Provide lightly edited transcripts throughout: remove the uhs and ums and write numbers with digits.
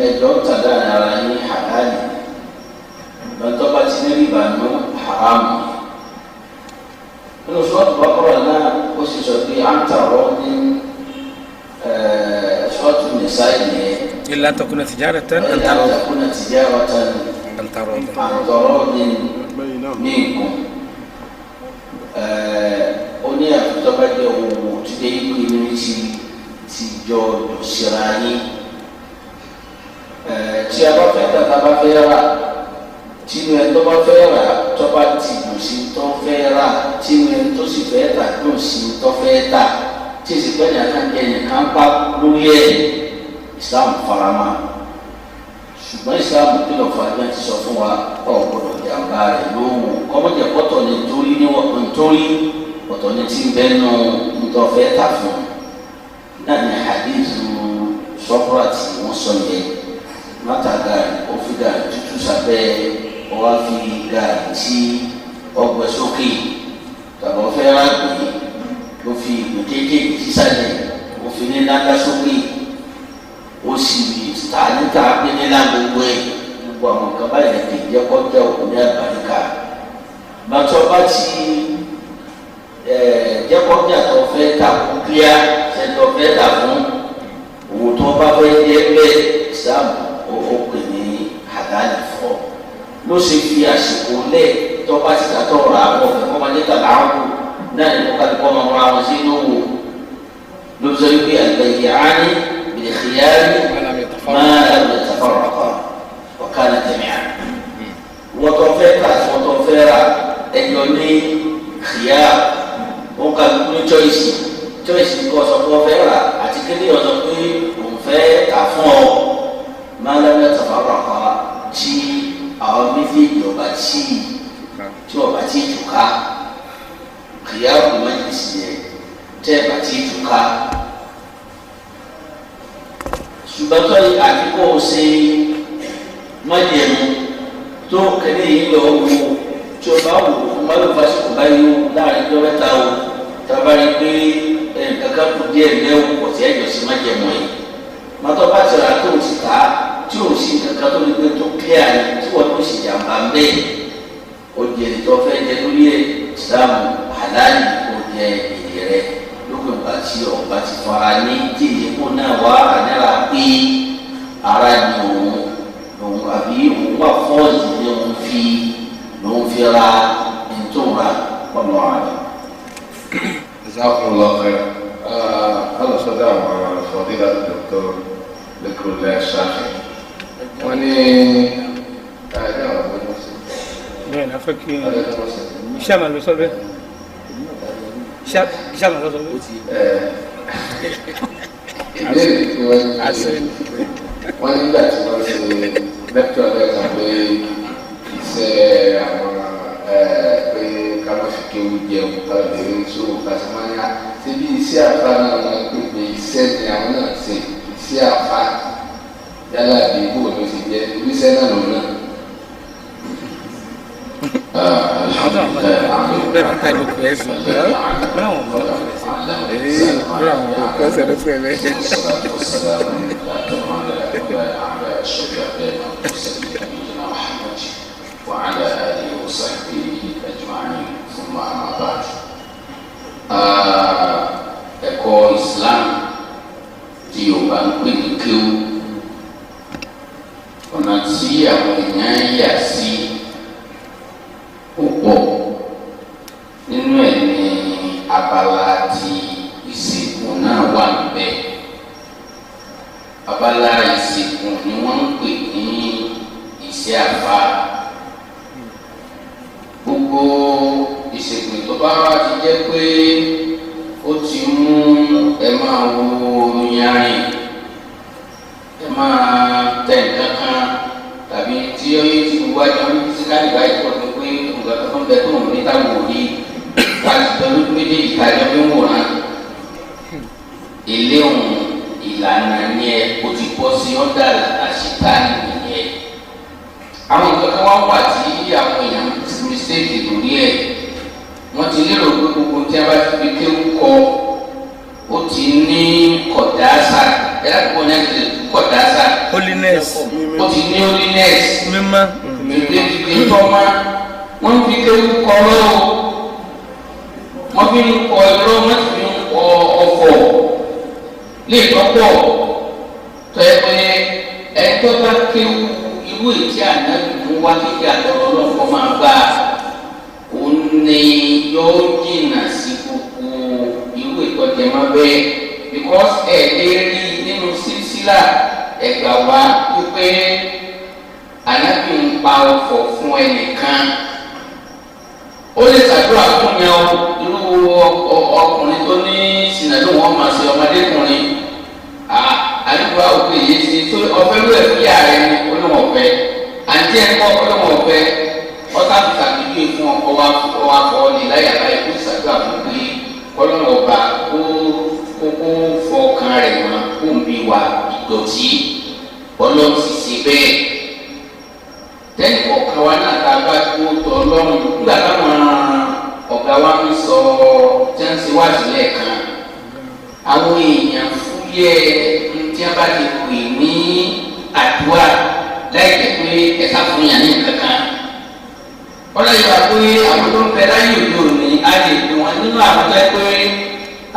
ẹjọ́ ń tà láàrin ara yín halali, lọ́tọ́ bá ti ní rìbá nù haramu. Nínú Suratul Baqara náà, ó sì sọ pé à ń tàrọ́ ní Suratul Nisa yẹn. إلا أن تكون تجارة أن إلا أن تراض تكون تجارة أن تراض عن تراض منكم. Ó ní àfitọ́ bá jẹ́ owó tí dé ikú inú ti jọ síra yín. Tí a bá fẹ́ tà, tá a bá fẹ́ rà, tínú ẹ tó bá fẹ́ rà tó bá ti dùn sí tó fẹ́ rà, tínú ẹ tó sì fẹ́ tà dùn sí tó fẹ́ tà, tí èsì pẹ́ nìkan jẹ nìkan pa lórí ẹ̀, Islam farama. Ṣùgbọ́n Islam kìlọ̀ fún adé ti sọ fún wa, ọ̀ gbọ́dọ̀ jàmbá rẹ̀ lóhùn kọ́mọ́jẹ̀ pọ́tọ̀ ní torí ní nítorí ọ̀tọ̀ ní tí ń bẹ́ nù ntọ́ fẹ́ tà fún náà ní hadithu sọ́kúrà tí wọ́n sọ yẹn mata gaari, ó fi gaari tútù sábẹ́, ó wá fi gaari tí ọgbẹ́ sókè, tàbí ó fẹ́ rà gbé, ó fi ìgbé kéékèèké sísàlẹ̀, ó fi ní ńláńlá sókè, ó sì ta níta pé nílá gbogbo ẹ̀. Gbogbo àwọn nǹkan báyìí kì í jẹ́ kọjá òkú ní àgbàríkà. Bàtọ́ bá ti jẹ́ kọjá tó fẹ́ tà fún kíá sẹ́tọ̀ fẹ́ tà fún òwò tó bá fẹ́ jẹ́ bẹ́ẹ̀, Islam ó pè ní halali fọ́ ló ṣe fi àsìkò lẹ̀ tó bá ti tàtọ̀ rà á bọ̀ fẹ́ kọ́ máa jẹ́ tàbá àwọn náà ní kó kálukọ́ máa wọ́n àwọn sí inú wò ló sọ wípé al-bay'ani bil-khiyari ما لم يتفرق ما لم يتفرقا وكان جميعا. Wọ́tọ̀ fẹ́ tà, wọ́tọ̀ fẹ́ rà, ẹjọ́ ní khiyar, wọ́n kà ní choice. Choice kọ́ sọ pé wọ́n fẹ́ rà àti kéde ọ̀sọ̀ pé òun fẹ́ tà fún ọ. ما لم يتفرقا, tí àwọn méjèèjì ọba tí ọba tí túká, khiyar kò má jì sí yẹ tẹ́ ẹ bá tí túká. Ṣùgbọ́n tó yẹ àti kó o ṣe májẹ̀mú tó kéde yìí lọ wo, tí o bá wò ó má ló fásitì báyìí o, láàrin ọjọ́ 3 o, tábàárí pé kankan kù díẹ̀ lẹ́wọ̀ kò tí ẹ jọ sí májẹ̀mú yìí. Mọ́tò bá ti rà tó o ti tà á, tí o sì kankan tó lè gbé tó clear ni tí wọ́n tó sì jàmbá ń bẹ́ẹ̀, o jẹ tó fẹ́ jẹ lórí ẹ̀. Islam halali, o jẹ èrè rẹ lókè ìgbà tí ọba ti fara ní tí ìyẹ́kó náà wá ànára pé ara ni òun àbí òun wà fọ́ọ̀sì ni òun fi ra ntòun ra ọ̀nà àná. جزاكم الله خير. هذا صدى مع فضيلة الدكتور ذكر الله الشافعي. Wọ́n ní ẹ̀ẹ́dẹ́ àwọn ọmọdé wọ́n sí. Bẹ́ẹ̀ ni a fẹ́ kí Ẹ̀ẹ́dẹ́ wọ́n sí. iṣẹ́ àmà ló sọ bẹ́ẹ̀, iṣẹ́ àmà ló sọ bẹ́ẹ̀. Ìbéèrè tí wọ́n ní, wọ́n nígbà tí wọ́n ṣe lecture lẹ́ẹ̀kan pé iṣẹ́ àwọn pé ká má fi kéwú jẹun, ká lè rí sóò ká sì máa ń yá síbi iṣẹ́ àfa náà, wọ́n pè pé iṣẹ́ ni àwọn náà ṣe, iṣẹ́ àfa yálà bí ibò ló ti jẹ́ iṣẹ́ náà lòun náà. Bẹ́ẹ̀ bá ta ìlú pẹ̀ ẹ́ sùn bẹ́ẹ̀ àwọn ọmọ bẹ́ẹ̀ àwọn ọmọ kọ́sẹ̀ ló pẹ̀ bẹ́ẹ̀. والصلاة والسلام على أشرف المرسلين نبينا محمد وعلى آله وصحبه أجمعين، ثم أما بعد. Ẹ̀kọ́ Islam tí Yorùbá ń pè ní kéwú, ọ̀nà tí àwọn èèyàn yà sí púpọ̀ nínú ẹ̀ ní abala ti ìsìnkú náà wà níbẹ̀. Abala ìsìnkú ni wọ́n ń pè ní iṣẹ́ àfa. Gbogbo ìsìnkú tó bá wá ti jẹ́ pé ó ti mú ẹ máa wo yanrìn, ẹ máa tẹ nǹkan kan, tàbí tí ó yẹ ti gbogbo àjọ ní fisikálì báyìí tó ní pé nǹkan kan tó ń bẹ tó ń ní táwọn ò rí láti tọ́ lójú méjèèjì tájọ́ fi ń wòran ilé òun, ìlànà yẹn ó ti bọ́ sí ọ̀dà àṣetánì nìyẹn. Àwọn nǹkan kan wá wà tí àwọn èèyàn mistake lórí ẹ̀. Wọ́n ti lérò pé gbogbo tí a bá ti fi kéwú kọ, ó ti ní kọ̀dáṣà. Ẹ̀ láti bọ́ ní àti lè kọ̀dásà Holiness. Ó ti ní holiness. Mímọ́. Ìdíje tọ́mọ wọ́n fi kéwú kọ́ lọ́wọ́, wọ́n fi ń kọ irọ́, wọ́n sì fi ń kọ ọ̀fọ̀ lè tọ́pọ̀ tọ́ ẹ pé ẹjọ́ bá kéwú irú ètí ànábì mú wá kíkẹ́ àtọ̀rọ̀ lọ́kọ́ máa bá òun ni yóò jìnnà sí gbogbo irú ìtọ́jẹmọ́ bẹ́ẹ̀, because ẹ̀ lè rí nínú sísílà ẹ̀gbà wá wípé ànábì ń pa ọ̀fọ̀ fún ẹnìkan. Ó lè ṣàdúrà fún yẹn o, irú ọkùnrin tó ní sinadu wọn máa ṣe ọmọdékùnrin àdúgbò òkè yìí ṣe tó ọfẹ ló ẹ fúyà rẹ ni olóhùn ọfẹ àǹtí ẹ kọ olóhùn ọfẹ ọtá fi ṣàpèjúwe fún ọwọ afọ ní láyàbá ikú ṣàdúrà fún pé ọlọ́run ọba kó kó fọkàn rẹ̀ mọ́ kó ń bí wa ìdọ̀tí. Ọlọ́run sì ṣe bẹ́ẹ̀. Tẹ́lẹ̀ kọ̀ọ̀kan wa náà tá a bá kó tọ́ ọlọ́run nígbà táwọn ọ̀gá wa ń sọ tí wọ́n ń ṣe wá sílẹ̀ kan, àwọn èèyàn fúyẹ́ tí wọ́n bá ti pè ní àdúrà láì jẹ́ pé ẹ̀ka fún yàn ní kankan. Ọlọ́yìn wa pé àwọn tó ń bẹ láyé òde òní á lè pè wọ́n nínú àwọn tó yẹ pé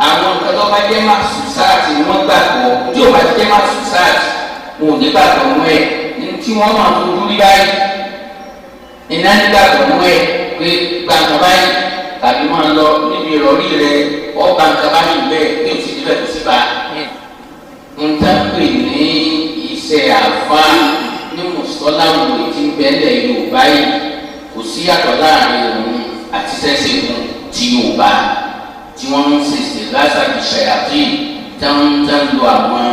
àwọn nǹkan tó bá jẹ́ máṣùsáàtì ni wọ́n gbàgbọ́, tí ò bá ti jẹ́ máṣùsáàtì wọn ò ní gbàgbọ́ mọ́ ẹ̀ ní tí wọ́n máa fojú rí báyìí iná nígbàgbọ́ mọ́ ẹ̀ pé gbàgbọ́ báyìí tàbí máa lọ níbi ìrọ̀rí rẹ ọba nǹkan báyìí bẹ́ẹ̀ tí ò sì níbẹ̀ kò sí bá. Nǹkan pè ní iṣẹ́ àfa ní mùsọ́láwù tí ń bẹ́lẹ̀ Yorùbá yìí kò sí yàtọ̀ láàrin òun àti sẹ́sẹ̀gùn ti Yorùbá tí wọ́n ń ṣèṣe lásàkì ṣàyàtì táwọn ń lo àwọn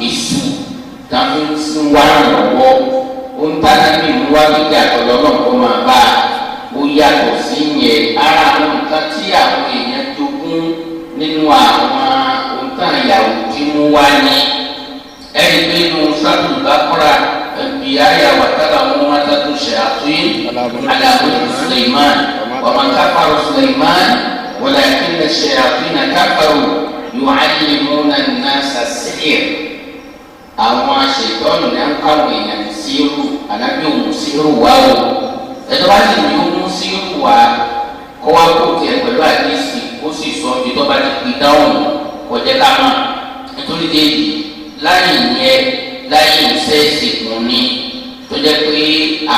èṣù táwọn ń wá lọ́wọ́. Ohun táwọn ń wá gíga àtọ̀lọ́ náà kó máa bá a ó yàtọ̀ sí yẹn. Ara àwọn nǹkan tí àwọn èèyàn jogún nínú àwọn ohun táwọn ìyàwó tí mú wá ní ẹni pé inú sábà bá kọ́ra ẹbí ayé wàtàlà wọn wá tàtó ṣe àtúnyẹ alábòjú Suleiman wàmà káfàró Suleiman wàlàkínà ṣe àtúnyẹ káfàró yu'allimuna an-nasa as-sihr. Àwọn aṣètọ́nù ní à ń káwọn èèyàn síírù ànábì òun síírù wá o, ẹ̀tọ́ bá sì ní òun síírù wá kó wá kó tiẹ̀ pẹ̀lú àdéhìsì ó sì sọ ibi tó bá ti pin dáhùn kọjá ká mọ̀. Nítorí dé láyé yẹn láyé iṣẹ́ ìsìnkú ni tó jẹ́ pé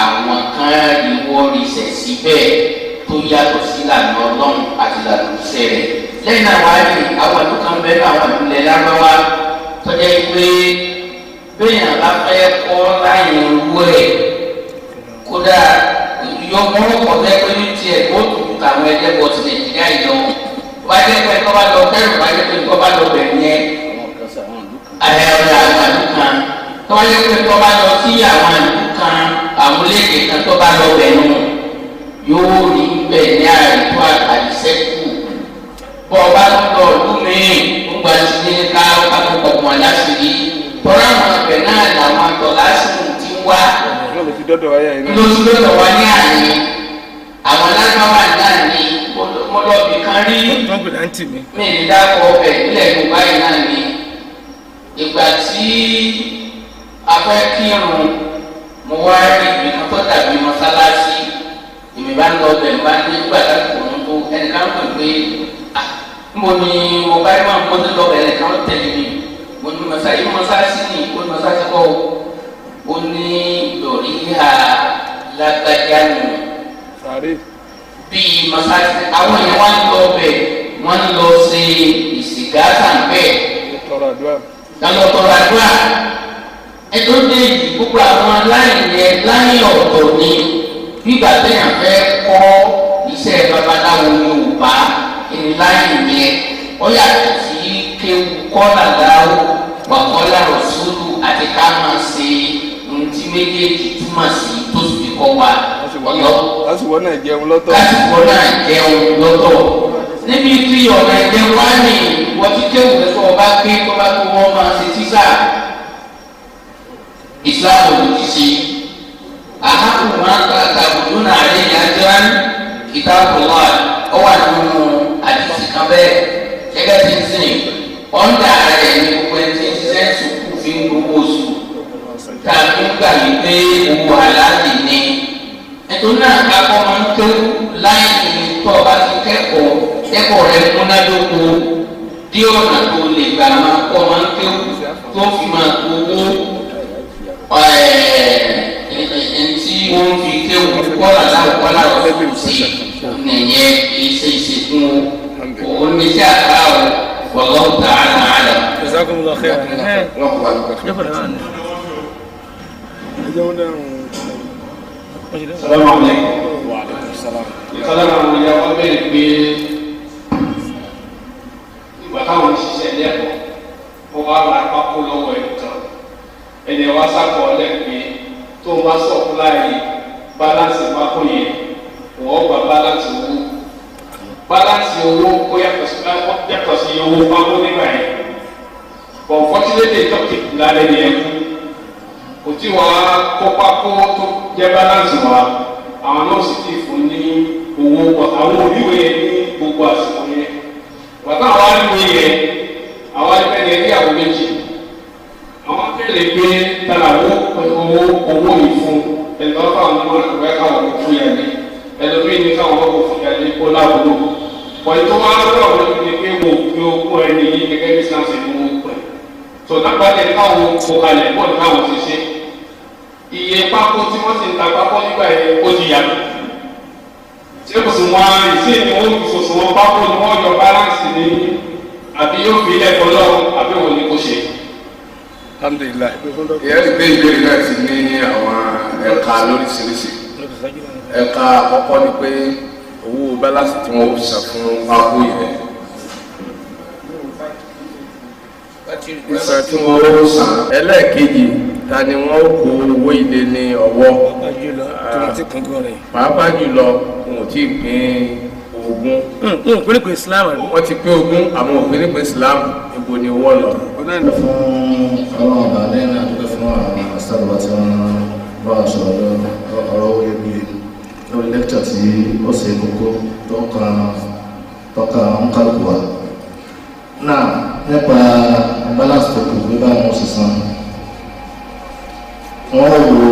àwọn kan rí wọ́ọ̀rì sẹ̀ síbẹ̀ tó yàtọ̀ sí ìlànà Ọlọ́run àti ìlànà iṣẹ́ rẹ̀. Lẹ́yìn náà wàá rí àwọn ìlú kan bẹ́ẹ̀ náà àwọn ìlú ilẹ̀ Lárúbáwá tó jẹ́ pé bẹ́ẹ̀ bá fẹ́ kọ́ láyé owó ẹ̀ kódà yọ mọ́rọ́kọ̀ tẹ́ pé ní tiẹ̀ ó tutù táwọn ẹlẹ́bọ̀ ti Nàìjíríà yìí lọ. Wá jẹ́ pé kọ́ bá lọ kẹ́rù wá jẹ́ pé kọ́ bá lọ bẹ̀rẹ̀ yẹn ẹ̀rọ àwọn ìlú kan tó wá jẹ́ pé kọ́ bá lọ sí àwọn ìlú kan àwọn léèké kan tó bá lọ bẹ̀ nù yóò rí bẹ́ẹ̀ ní àìtó àìsẹ́kù. Bọ́ ọ bá lọ ọdún míì ó gba sí ní ká kọ̀ọ̀kan aláṣìírí tọ́lá àwọn ọbẹ̀ náà làwọn àtọ̀ lásìkò ti ń wá lóṣù lọ́dọ̀ wa ní àná àwọn alágbáwá náà ní mọ́lọ́bì kan rí mí ní dákọ̀ ọbẹ̀ nílẹ̀ Yorùbá yìí náà ní ìgbà tí a fẹ́ kírun mo wá rí ìgbìmọ̀ tó dàbí mọ́sálásí èmi bá ń lọ ọbẹ̀ bá ní ìgbà láti òun tó ẹnìkan pè pé mo ní mo bá yẹ máa ń mọ́tò lọ́bẹ̀ ẹnìkan tẹ̀lé mi mo ní mọ́sálásí mọ́sálásí ni ó ní mọ́sálásí kọ́ ó ní lórí ha lágbájá nù bíi mọ́sálásí àwọn èèyàn wá ń lọ bẹ̀ wọ́n ń lọ ṣe ìsìgáṣà bẹ́ẹ̀ lọ́lọ́ tọrọ àdúrà ẹjọ́ dé yìí gbogbo àwọn aláìyẹ láyé ọ̀tọ̀ ni gbígbà téèyàn fẹ́ kọ́ iṣẹ́ babaláwo Yorùbá ẹni láyé yẹn ó yàtọ̀ sí kéwu kọ́là dáwó wàkọ́lá rọ̀ṣúlù àti ká máa ṣe ohun tí méjèèjì túmọ̀ sí tó sì fi kọ́ wa. Lásìkò náà jẹun lọ́tọ̀. Lásìkò náà jẹun lọ́tọ̀. Níbi tí ọ̀nà ìjẹun wá ní wọ́n ti kéwù rẹ̀ tó ọba ké tó bá tó wọ́n máa ṣe tíṣà. Ìsìláàmù ló ti ṣe. Àhákù máa ń ta tàbùdó náà lè yá jẹun kitabullah ó wà nínú àdìsí kan bẹ́ẹ̀ gẹ́gẹ́ bí ń sìn. Ọ̀ndà rẹ̀ ní gbogbo ẹni tí ń ṣiṣẹ́ sùkúù fi ń gbowó oṣù. pé owó aláàbì ni. Nítorí náà kakọ́ máa ń kéwú láì ní tó o bá ti kẹ́kọ̀ọ́ kẹ́kọ̀ọ́ rẹ múnádóko dí ọ̀nà tó lè gbà máa kọ́ máa ń kéwú tó fi máa gbowó ntí wọ́n fi kéwú kọ́là láwọn kọ́là ọ̀fẹ́ sí nìyẹn iṣẹ́ ìṣègùn òun ní sí àká o wallahu ta'ala a'lam. Jazakumullahu khairan. Salamu alaykum. Wa alaykum salam. Ìkan lára àwọn ìyá wa bẹ̀rẹ̀ pé ìgbà táwọn ń ṣiṣẹ́ ilé ẹ̀kọ́ wọ́n wá ra pákó lọ́wọ́ ẹ̀ kan ẹni ẹ̀ wá sàkọọ́lẹ̀ pé tó ń bá sọ̀kúláì báláǹsì pákó yẹn wọ́n gba báláǹsì owó báláǹsì owó ó yàtọ̀ sí owó pákó nígbà yẹn. But unfortunately tọ́kì lálẹ́ ni ẹ kú kò tí wàá kó pákó tó jẹ́ báláǹsì wa àwọn náà sì ti fún ní owó àwọn oníwèé yẹn ní gbogbo àsìkò yẹn wàtá àwọn aríwèé yẹn àwọn aríwèé yẹn ní àwọn méjì àwọn akẹ́lẹ̀ gbé tara owó owó yìí fún ẹnìkan fáwọn ọmọ rẹ̀ káwọn kò fún yẹn ní ẹlòmíì ní káwọn kò fún yẹn ní kó láwùjọ wọ́n tó wá lọ́wọ́ àwọn olóògbé pé wọ́n fi ogún ẹni yìí gẹ́gẹ́ bí sáǹsì ní wọ́n pẹ̀ tó lágbàdẹ káwọn kó kalẹ̀ bọ́ọ̀lù káwọn ti ṣe iye pákó tí wọ́n sì ń ta pákó nígbà yẹn ó ti yàtọ̀ ṣé kò sì wọ́n ìsìn ni wọ́n fi sòsò wọn pákó ni wọ́n yọ báláǹsì ní àbí yóò fi ilẹ̀ kọ́ lọ́wọ́ àbí òun ni kò ṣe. Alhamdulillah. Ìyá rí pé ìbéèrè náà ti ní àwọn ẹ̀ka lóríṣiríṣi. Ẹ̀ka àkọ́kọ́ ni pé owó báláǹsì tí wọ́n san fún pákó yẹn. Ìsan tí wọ́n san. Ẹlẹ́ẹ̀kejì ta ni wọ́n kó owó ilé ní ọwọ́. Pàápàá jùlọ wọn ò tí ì pín ogún. Wọn ò pín Islam. Wọ́n ti pín ogún àmọ́ ò pín nípìn Islam ibo ni owó lọ. Fún ọlọ́run ọba lẹ́yìn náà dúpẹ́ fún àwọn sábà tí wọ́n bá wa sọ̀rọ̀ ọ̀rọ̀ owó iyebíye lórí lẹ́kítọ̀ tí ó ṣe kókó tó ń kan tọ́ka ń kálukú wa. Náà nípa balance tó kù bí báwọn ṣe san wọ́n wo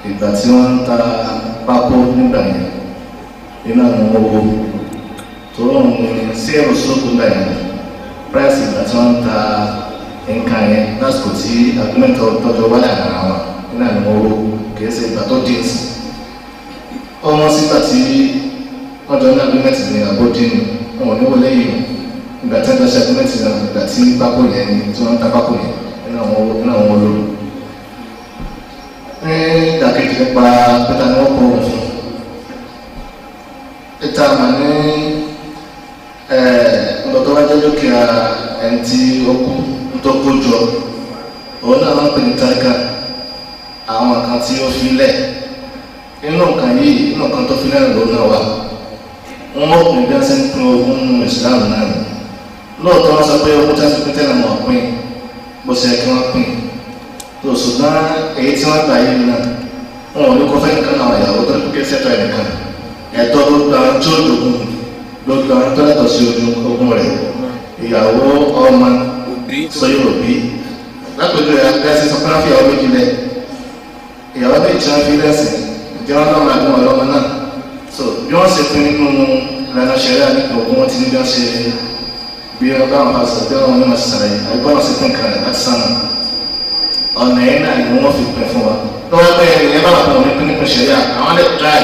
ìgbà tí wọ́n ń ta pákó nígbà yẹn iná ni wọ́n wo tó ń sí èrò sókù nígbà yẹn price ìgbà tí wọ́n ń ta nǹkan yẹn lásìkò tí agreement tọ́jú wáyà ara wọn iná ni wọ́n wo kìí ṣe ìgbà tó dín sí ọmọ sígbà tí wọ́n jọ ní agreement ní abódín wọn ò ní wọlé yìí ìgbà tí wọ́n jọ ṣe agreement náà ìgbà tí pákó yẹn ni tí wọ́n ń ta pákó yẹn iná wọn lò ní ìdàkejì nípa pété ni wọ́n kó òun fún pété àmà ní ǹdọ̀tọ́ wájú dúkìá ẹni tí ó kú tó kó jọ òun náà máa ń pè ní táríkà àwọn kan tí ó fi lẹ̀ inú nǹkan yìí inú nǹkan tó fi lẹ̀ lòun náà wà wọ́n ó pín bí wọ́n ṣe ń pín ogún nínú Ìsìlámù náà ni lóòótọ́ wọ́n sọ pé ogún tí wọ́n fi pín tẹ́lẹ̀ mọ̀ pín bó ṣe kí wọ́n pín tó ṣùgbọ́n èyí tí wọ́n gbà yìí náà wọn ò ní kó fẹ́ nìkan náà ìyàwó tó ní kí ṣètò ẹnìkan ẹ̀tọ́ gbogbo àwọn tó dogun gbogbo àwọn tó lẹ́tọ̀ọ́ sí ogún rẹ̀ ìyàwó ọmọ sọyún òbí lápẹjọ ẹsẹ sọ pé wọn fi ìyàwó méjì lẹ ìyàwó méjì tí wọn fi lẹsìn ìjẹ wọn lọmọ àbí wọn lọmọ náà so bí wọn ṣe pín nínú ìlànà ṣẹlẹ̀ nípa ogún wọn ti ní bí wọn ṣe bí wọn bá wọn bá sọ bí wọn ní wọn ṣe ṣàlàyé àbí wọn ṣe pín kan láti sànà ọ̀nà yẹn náà ni wọ́n fi pín fún wa lọ́wọ́ pé ẹ̀yẹ bá wà fún wọn ní pínpín ṣẹlẹ̀ àwọn lè tíráì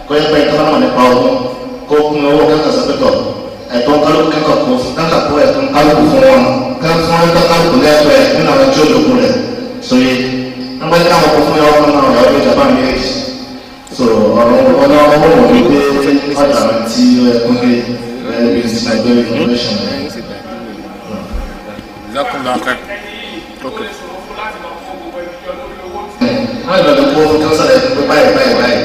kọ́ ẹ pé ẹ̀tọ́ náà nípa ogún kó kún owó kankan sọ́pẹ́tọ̀ ẹ̀tọ́ kálukú kankan kó kankan kó ẹ̀tọ́ kálukú fún wọn fún ẹ̀tọ́ kálukú lẹ́tọ́ ẹ̀ nínú àwọn tí ó lògùn rẹ̀ sóye nígbà tí káwọn kó fún yàrá ọkọ náà yàrá ìjọba méjì so ọ̀rọ̀ ọlọ́wọ́ wọ̀ ní pé ọ̀dà tí ó yẹ kó gbé ẹ̀ bí ìsìnkú information rẹ̀. Okay. Wọ́n lọ kó kánsá rẹ̀ pé báyìí báyìí báyìí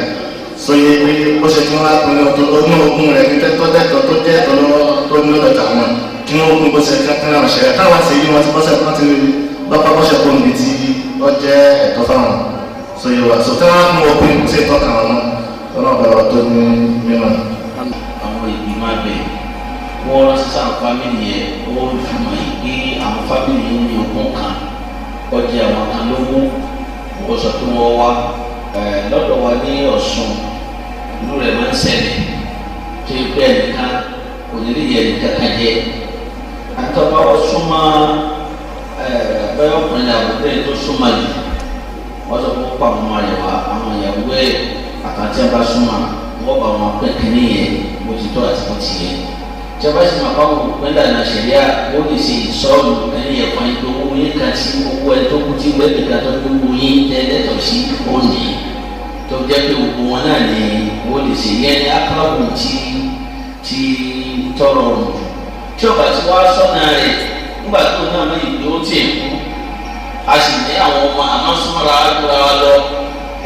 sọyẹ pé ó ṣe kí wọ́n á pinnu tó ogún ogún rẹ̀ ní tẹ́tọ́ dẹ́tọ́ tó jẹ́ ẹ̀tọ́ lọ́wọ́ tó ní ọ̀dọ̀ tàwọn kí wọ́n pín bó ṣe kí wọ́n ṣe táwọn ṣe yí wọn ti bọ́sẹ̀ wọ́n ti lọ́pàá bọ́sẹ̀ kó níbi tí ó jẹ́ ẹ̀tọ́ fáwọn sọyẹ wa sọ táwọn mú òpin kò sí ìtọ́ka wọn ọlọ́ọ̀bà tó ní mímọ́. Àwọn ìgbìmọ̀ abẹ wọ́n ránṣẹ́ sáwọn fámìlì yẹn ó fi mọ̀ yìí pé àwọn fámìlì yìí ní ogún kan ọjà àwọn kan lógún Wọ́n sọ pé wọ́n wá lọ́dọ̀ wa ní Ọ̀ṣun, inú rẹ̀ máa ń ṣẹlẹ̀ tó yẹ pé ẹnìkan kò ní lè yẹ ẹnìkan kan jẹ. Àtọ́ba wọ́n súnmọ́ bẹ́ẹ̀ ọkùnrin náà kò bẹ́ẹ̀ tó súnmọ́ yìí, wọ́n sọ pé wọ́n pa àwọn ọmọ rẹ̀ wá, àwọn ìyàwó ẹ̀ àtàtì àbá súnmọ́ wọ́n bá wọn pẹ́ kínní yẹn bó ti tọ́ àti bó ti yẹ. Tí a bá sì máa báwọn òpin lànà ṣẹ̀ríà, wọ́n lè ṣe ìsọ́ọ̀lù ẹni yẹn fún yín pé owó yín kan sí owó ẹ tó kú tí wọ́n ti kan tó kú owó yín tẹ́lẹ̀tọ̀ sí òní tó jẹ́ pé gbogbo wọn náà ni wọ́n lè ṣe yẹn ní akáwù tí tọrọ ọ̀rùn jù. Tí ọba ti wá sọ́nà rẹ̀ nígbà tó náà mọ ìgbé ó tiẹ̀ kú, a sì ní àwọn ọmọ àmọ́ súnmọ́ra gbúra wa lọ.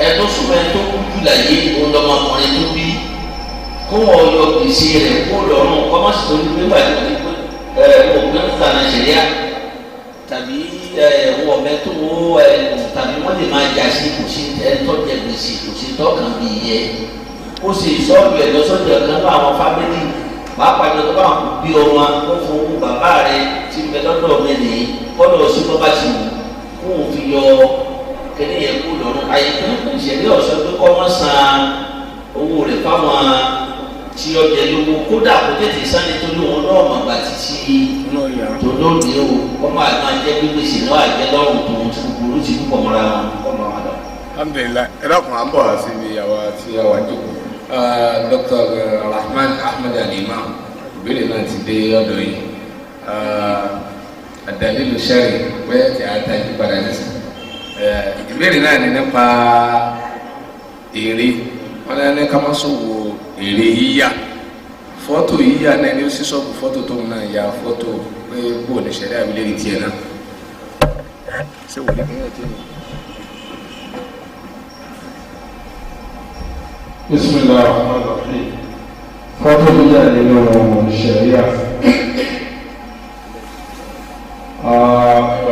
Ẹ tó súnmọ́ ẹ tó kú jù láyé òun lọmọkùnrin tó bí kó wọn yọ gbèsè rẹ̀ kó lọ́rùn kọ́mọ́sì tó ní pé wàá ní pé òpin tànà ṣẹ̀ríà tàbí wọ́n ọ̀bẹ tó wọ́ tàbí wọ́n lè máa jà sí kò sí ẹ̀tọ́ jẹ gbèsè kò sí tọ́kàn bí yẹ kó sì sọ́ọ̀bù ẹ̀ lọ́sọ̀dọ̀ kan bá àwọn fámìlì pàápàá jọ tó bá wọn bí ọmọ kó fún owó bàbá rẹ̀ tí ń bẹ lọ́dọ̀ mi nìyí kọ́dọ̀ sí bọ́ bá ti wù kó o fi yọ kíní yẹn kó lọ́rùn. Àyè pé ìṣẹ̀lẹ̀ ọ̀sọ́ pé kọ́ wọ́n san owó rẹ̀ fáwọn tí ọjà lówó kódà kó tètè sani tó lóun náà màgbà títí tó lóde o kọ́ máa máa jẹ́ gbígbèsè náà àjẹ́ lọ́rùn tòun tí gbogbo olú ti kú pọ̀ mọ́ra wọn kọ́ máa wà lọ. Alhamdulillah, ẹ dákun à ń bọ̀ wá síbi àwa tí a wà jókòó. Dr. Rahman Ahmed Al-Imam, ìbéèrè náà ti dé ọ̀dọ̀ yìí. Àdàlílù sẹ́rì bẹ́ẹ̀ tí a tajú padà nísìn. Ìbéèrè náà ni nípa èrè. Wọ́n ní ká má ṣòwò èrè yíyà, fọ́tò yíyà náà ní ó sì sọ́ọ̀bù fọ́tò tóun náà ya fọ́tò pé kó ní ṣẹlẹ̀ àbílẹ̀ ní tiẹ̀ náà. Ṣé wòlé kí n yà tiẹ̀ náà? Bismillah ar-Rahman ar-Rahim. Fọ́tò yíyà nínú ṣẹ̀ríà.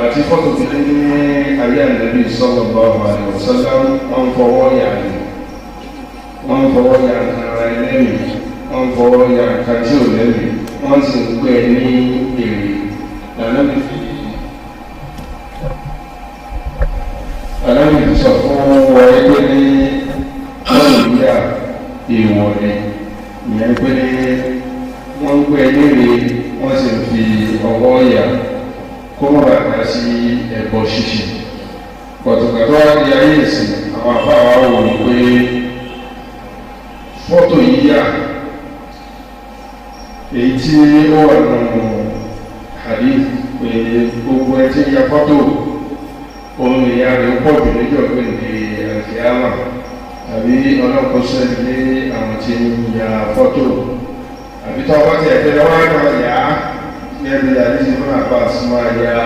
Àti fọ́tò ti dé ní ayé Ànábì sallallahu alaihi wasallam, wọ́n fọwọ́ yà ni. Wọ́n fọwọ́ ya nǹkan ara ẹlẹ́mìí, wọ́n fọwọ́ ya nǹkan tí ò lẹ́mìí, wọ́n sì ń pè ní èrè. Ànábì fi sọ fún wọn pé ní wọ́n yà èèwọ̀ ni, ìyẹn pé ní wọ́n ń pè léèrè, wọ́n sì ń fi ọwọ́ yà kó wọ́n bá kà sí ẹbọ ṣíṣe. Pọ̀tùkàtọ́ wá di ayé ìsìn, àwọn afáwa wò ó pé fọ́tò yíyà èyí tí ó wà nù hadith pé gbogbo ẹ tí ń ya fọ́tò òun ìyá rẹ̀ pọ̀ jù níjọ́ pé ní àkíyàmà àbí ọlọ́kọ̀ọ́sẹ́ ní àwọn tí ń ya fọ́tò àbí tó ọkọ̀ tí ẹ̀ tẹ́lẹ̀ wá náà yá gẹ́gẹ́ bí àdíṣe fún Abbas máa ya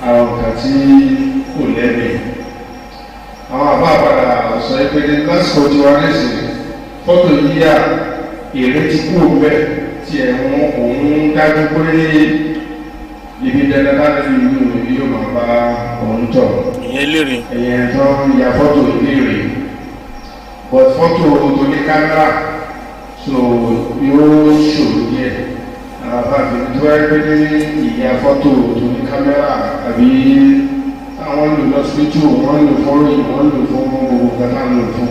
àwọn nǹkan tí kò lẹ́mìí. Àwọn àbá àpàdà sọ pé ní lásìkò tí wọ́n lè sè fọ́tò yíyà èrè ti kú bẹ́ẹ̀ tí ẹ̀wọ̀n òun dájú pé ibi dandan láti fi ìlú rẹ̀ yóò máa bá òun tọ̀. Ìyẹn léèrè. Ẹ̀yẹn tó ń ya fọ́tò ìléèrè but fọ́tò tó ní kámẹ́rà so yóò ṣòro díẹ̀. Àwọn afáàfin tó wáyé pé ní ìyá fọ́tò tó ní kámẹ́rà àbí àwọn lò lọ́sibítù, wọ́n lò fún ròyìn, wọ́n lò fún gbogbo nǹkan tá à ń lò fún.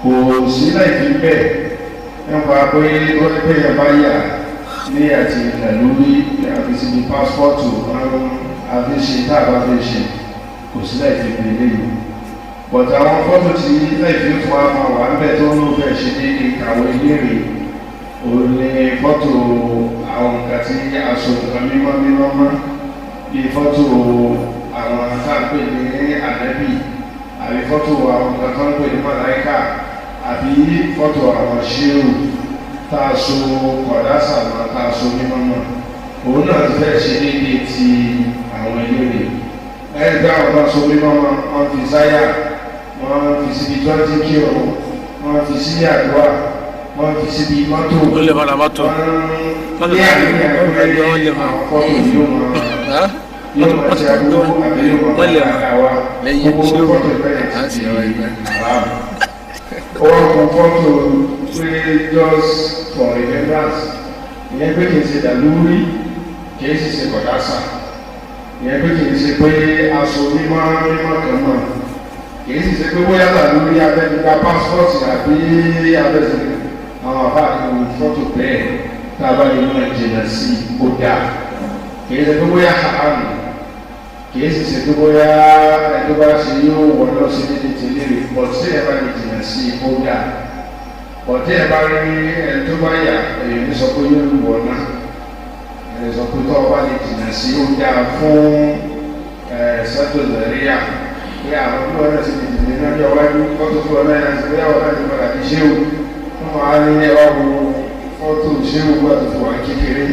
Kò sí láì fi bẹ́ẹ̀ nípa pé wọ́n pé yẹn bá yà ní àti ìdàlórí àfi síbi pásítọ̀tù àfi ṣe tá a bá fi ṣe kò sí láì fi bẹ́ẹ̀ léyìí. But àwọn fọ́tò tí láì fi fún wa máa wà níbẹ̀ tó ń lò fẹ́ ṣe ní ìkàwé léèrè òun ni fọ́tò àwọn nǹkan tí aṣọ nǹkan mímọ́ mímọ́ mọ́ bíi fọ́tò àwọn tá à ń pè ní ànábì àbí fọ́tò àwọn nǹkan tó ń pè ní màláíkà àbí fọ́tò àwọn ṣéwù tá a so kọ̀dásà mọ́ tá a so mímọ́ mọ́ òun náà ti fẹ́ ṣe déédéé ti àwọn eléré. Lẹ́yìn tí àwọn kan so mímọ́ mọ́ wọ́n fi sáyà, wọ́n fi síbi twenty kírun, wọ́n fi sí àdúrà, wọ́n fi síbi mọ́tò, Ó lè padà mọ́tò. wọ́n ní àníyàn pé àwọn fọ́tò yóò máa yóò máa ṣe àdúgbò àbí yóò máa Wọ́n lè bá ara wa lẹ́yìn gbogbo ṣéwù. fọ́tò bẹ́ẹ̀ À ń ti sì di wá ibẹ̀. haram. Ó wá kún fọ́tò pé just for remembrance, ìyẹn pé kì í ṣe dàlúrí, kì í sì ṣe kọ̀dásà, ìyẹn pé kì í ṣe pé aṣọ mímọ́ mímọ́ kan mọ̀. Kìí sì ṣe pé bóyá là lórí abẹ́nugba pásítọ̀tì àbí abẹ́sẹ̀ àwọn àbá àti fọ́tò bẹ́ẹ̀ tá a bá lè máa jìnnà sí ó dáa. Kìí ṣe pé bóyá hàrámù, kìí sì ṣe pé bóyá ẹni bá ṣe yóò wọ lọ sí níbi tìlé rẹ̀ pọ̀ tí ẹ bá lè jìnnà sí ó dáa. Pọ̀ tí ẹ bá rí ẹni tó bá yà èyí ní sọ pé yóò wọ̀ náà. Ẹni sọ pé tó o bá lè jìnnà sí ó dáa fún sọ́tò lẹ́ríà. Pé àwọn tó wọ́n ti dìde ní ọjọ́ iwájú fọ́tò tó wọ́n náà ti bóyá wọ́n náà ti padà di ṣéwù. Wọ́n máa ní ẹwà wo fọ́tò ṣéwù wà tó fún wa kékeré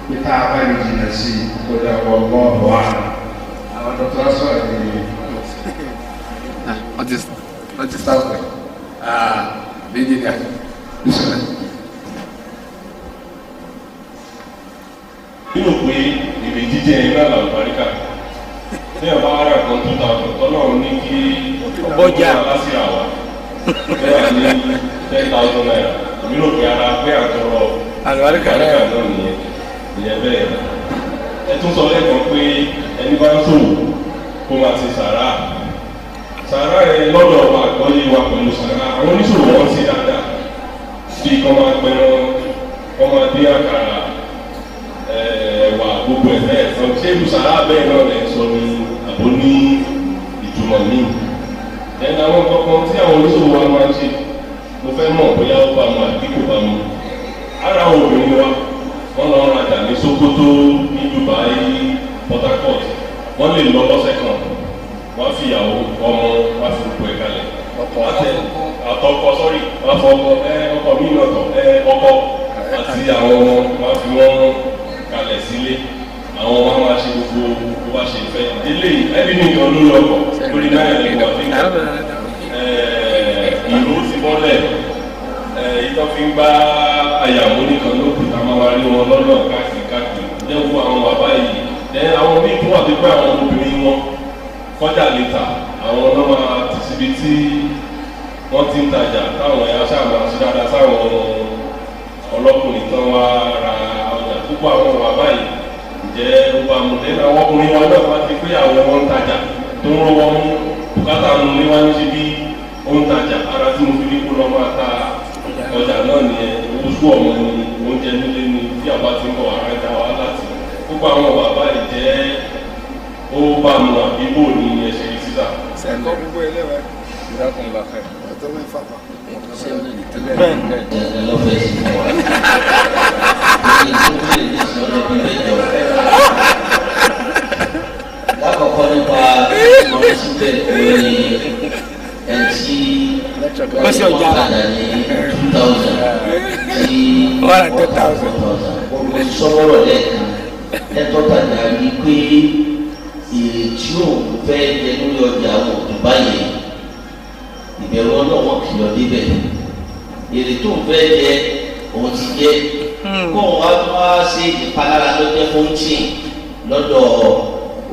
pé tá a bá lè jìnnà sí i kó dà wọ́ lọ́ọ̀bù wa. Àwọn dọ́kítà sọ̀rọ̀ ní. Wọ́n ti sáfẹ̀. Méjì ni àná. Nínú pé èrè jíjẹ iná làlùbáríkà ní ọba ara kan 2000 tọ́lọ́run ní kí Bọ́jà. aláṣírà wa bẹ́ẹ̀ ní 10,000 naira èmi rò pé ara pé àtọrọ Àlùbáríkà náà. náà nìyẹn ìyẹn bẹ́ẹ̀. Ẹ tún sọ lẹ́ẹ̀kan pé ẹni bá ń ṣòwò kó máa ṣe sàrà sàrà yẹn lọ́dọ̀ ọba àgbọ́yé wa pẹ̀lú sàrà àwọn oníṣòwò wọn ṣe dáadáa bí kọ́ máa pẹran kọ́ máa dín àkàrà ẹ̀wà gbogbo ẹ̀ bẹ́ẹ̀ sọ ṣé ibùsàrà bẹ́ẹ̀ náà lẹ̀ sọ ní àbó ní ìtumọ̀ míì. Ẹ̀ka àwọn kankan tí àwọn oníṣòwò wa máa ń ṣe mo fẹ́ mọ̀ bóyá ó bá mu àbí kò bá mu. Ara àwọn obìnrin wa wọ́n lọ rajà ní Sokoto ní Dubai Port Harcourt wọ́n lè lọ lọ́sẹ̀ kan wọ́n fi ìyàwó ọmọ wọ́n fi gbogbo ẹ̀ kalẹ̀. Àtọkọ sọ́rí wọ́n fọ ọkọ ọkọ mi náà tọ̀ ọkọ àti àwọn ọmọ wọ́n fi wọ́n kalẹ̀ sílé àwọn ọmọ máa ṣe gbogbo bó bá ṣe fẹ́ eléyìí ẹbí nìkan ló lọkọ̀ lórí náírà lẹ́kọ̀ọ́ àfi ìlú ti bọ́lẹ̀ ìtọ́ fi ń gbá àyàwó nìkan ló kù tá a máa wá rí wọn lọ́nà káàkiri káàkiri jẹ́ wo àwọn bàbá yìí ẹ àwọn míì tó wà tó pé àwọn obìnrin wọn kọjá lè tà àwọn náà máa ti síbi tí wọ́n ti ń tajà táwọn ẹ̀yà sáà máa ṣe dáadáa sáwọn ọlọ́kùnrin tán wá ra ọjà púpọ̀ àwọn bàbá yìí ǹjẹ́ ó bá mu lẹ́nu àwọn ọkùnrin wa náà wá ti pé àwọn wọn ń tajà tó ń rọwọ́ mú bùkátà mu ní wá ń ṣe bí ó ń tajà ara tí mo fi ní kó lọ́ máa ta ọjà náà nìyẹn owó sú ọmọ ni oúnjẹ nílé ni tí àbá ti ń bọ̀ ara ń ta wàhálà tì púpọ̀ àwọn bàbá yìí jẹ́ ó bá mu àbí bò ní ẹsẹ̀ yìí sísà. Lọ́fẹ̀ẹ́ sí fún wa. Lákọ̀ọ́kọ́ nípa ìmọ̀ síbẹ̀ òun ni ẹtí Bọ́sẹ̀ ọjà. padà ní 2000 tí Wọ́n rà 10,000. Mo ti sọ́wọ́rọ̀ lẹ́ẹ̀kan ẹ̀tọ́ tàjà rí pé èrè tí òun fẹ́ jẹ lórí ọjà àwọn òtún báyìí ìbẹ̀rù ọlọ́wọ́n kìlọ̀ débẹ̀ èrè tó ń fẹ́ jẹ òun ti jẹ kó òun wá tó wá ṣe ìpalára ló jẹ́ fún tíì lọ́dọ̀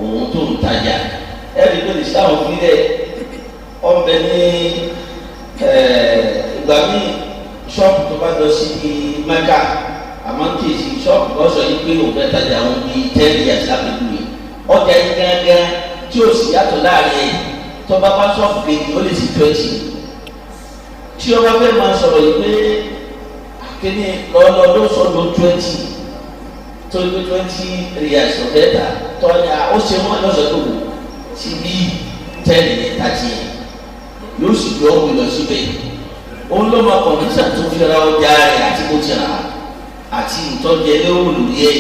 òun tó ń tajà ẹ̀rí pé lè sáwọn fílẹ̀ ọ̀nbẹ ní ìgbà míì ṣọ́ọ̀pù tó bá lọ sí Mẹ́kà àmọ́ ń tèsí ṣọ́ọ̀pù kan sọ yìí pé òun fẹ́ tajà òun bíi 10 years lápẹ̀jùwe ọjà yìí gángan tí ó sì yàtọ̀ láàrin ẹ̀ tó bá bá ṣọ́ọ̀pù kejì ó lè sì 20 tí o bá fẹ́ máa sọ̀rọ̀ yìí pé kíni lọ́lọ́ ló sọ ló 20 tó ní 20 riyals ọ̀fẹ́ ta tọ́ni à ó ṣe wọ́n lọ́sọ̀ tó wù sí bí 10 ní 30 yẹn yóò sì jọ òun lọ síbẹ̀ òun ló máa kọ̀ǹdíṣà tó fi ra ọjà rẹ̀ àti bó ti rà á àti ìtọ́jú ẹlẹ́wọ̀n lórí ẹ̀